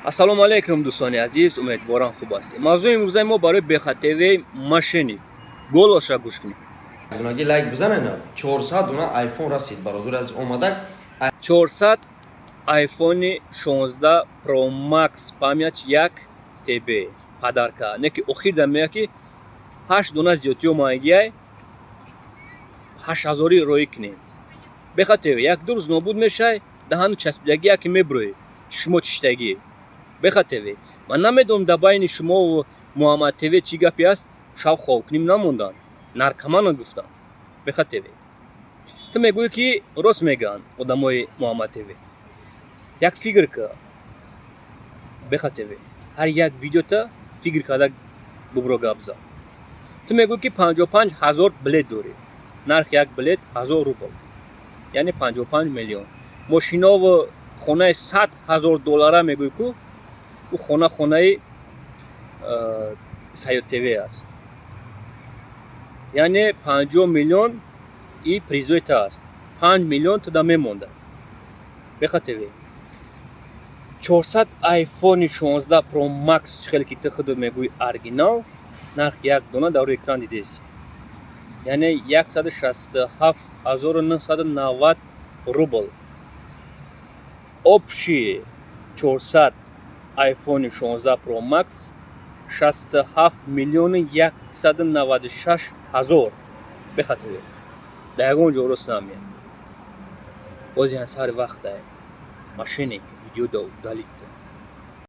Ассалому алайкум, дӯстони азиз, умедворам, хуб ҳастед. Мавзӯи имрӯзаи мо барои БХТВ мошенник. Голоса гӯш кунед. Дунаги лайк бизанена, 400 дуна айфон расид, бародари азиз, омада. 400 iPhone 16 Pro Max, память 1 ТБ подарка. Не ки охир да мея, ки 8 дона зиёдтиё маягиай 8000 роӣ кунем. БХТВ як ду рӯз нобуд мешай, даҳану часпидагӣ яке мебурӯӣ, чишмо чиштагӣ. БХТВ, ман намедонам, дар байни шумову Муҳаммад ТВ чӣ гапе аст, шав хобкуним намонданд, наркоманро гуфтам. БХТВ, ту мегӯӣ, ки рост мегӯянд одамои Муҳаммад ТВ. Як фикр ка, БХТВ, ҳар як видеота фикр карда бубро, гап зан. Ту мегӯӣ, ки 55 000 билет дорӣ, нархи як билет 1000 рубл, яъне 55 миллион. Мошинову хонаи 100 000 доллара мегӯӣ ку, ӯ хона хонаи Саёд ТВ аст, яъне 50 миллион и призои та аст, 5 миллион туда мемонда. БХТВ, 400 айфони 16 Pro Max, чӣ хеле ки ту худат мегӯӣ, оригинал, нархи як дона дар рӯи экран дидеси, яъне 167 990 рубл. Общий 400 iPhone 16 Pro Max 67 миллиону 196 ҳазор. БХТВ, дар ягон ҷо рост намеяд. Боз ян сари вақтай, мошенник, видео удалить кар.